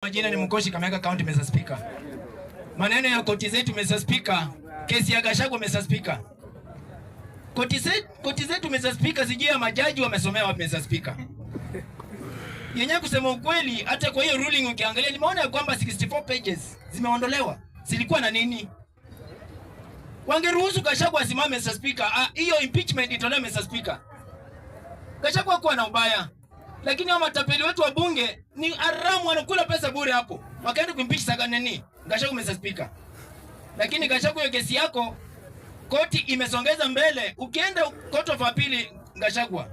Majina ni Mkoshi, Kakamega County, Mr. Speaker. Maneno ya koti zetu, Mr. Speaker, kesi ya Gachagua, Mr. Speaker. Koti zetu, Mr. Speaker, sijui ya majaji wamesomea wapi, Mr. Speaker. Yenyewe kusema ukweli, hata kwa hiyo ruling ukiangalia, nimeona ya kwamba 64 pages zimeondolewa. Zilikuwa na nini? Wangeruhusu Gachagua asimame, Mr. Speaker. Ah, hiyo impeachment itolewe, Mr. Speaker. Gachagua kuwa na ubaya. Lakini hao matapeli wetu wa bunge ni haramu, wanakula pesa bure hapo. Wakaenda kuimpeach saka nini? Gachagua, Mr. Speaker. Lakini Gachagua, hiyo kesi yako koti imesongeza mbele. Ukienda Court of Appeal, Gachagua,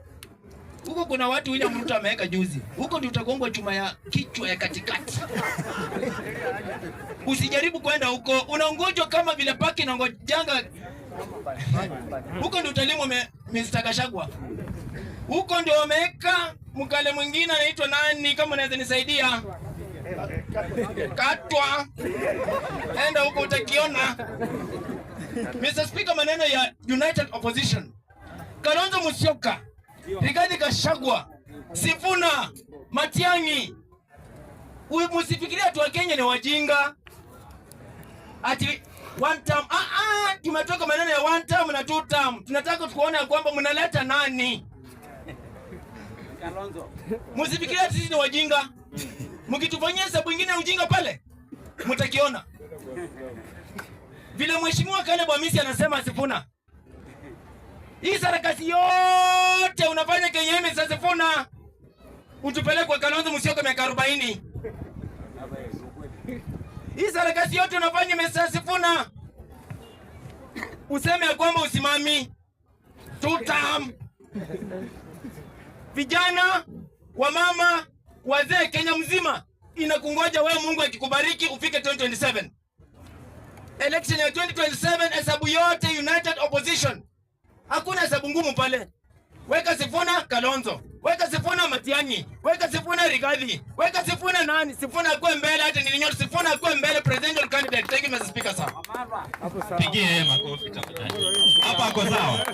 huko kuna watu William Ruto ameweka juzi. Huko ndio utagongwa chuma ya kichwa ya katikati. Usijaribu kwenda huko, unaongojwa kama vile paki inaongojanga. Huko ndio utalimwa, Mr. Gachagua. Huko ndio wameweka mkale mwingine anaitwa nani, kama unaweza nisaidia? Katwa. Enda huko utakiona. Mr. Speaker, maneno ya United Opposition. Kalonzo Musyoka, Rigathi Gachagua, Sifuna, Matiang'i. Msifikirie ati Wakenya ni wajinga. Ati one term. Ah, ah, tumetoka maneno ya one term na two term. Tunataka tukuone ya kwamba mnaleta nani. Msifikirie ati sisi ni wajinga. Mkitufanyia hesabu ingine ya ujinga pale, mtakiona. Vile Mheshimiwa Caleb Amisi anasema, Sifuna, hii sarakasi yote unafanya Kenya hii sasa, Sifuna, utupeleke kwa Kalonzo Musyoka miaka 40. Hii sarakasi yote unafanya, Mr. Sifuna, useme ya kwamba usimami two term. Vijana, wamama, wazee, Kenya mzima inakungoja wewe, Mungu akikubariki ufike 2027. Election ya 2027, hesabu yote United Opposition. Hakuna hesabu ngumu pale. Weka Sifuna Kalonzo, weka Sifuna Matiang'i, weka Sifuna Rigathi, weka Sifuna nani? Sifuna akuwe mbele, hata nilinyo Sifuna akuwe mbele, presidential candidate. Thank you, Mr. Speaker, sir. Pigie yeye makofi tafadhali. Hapa ako sawa.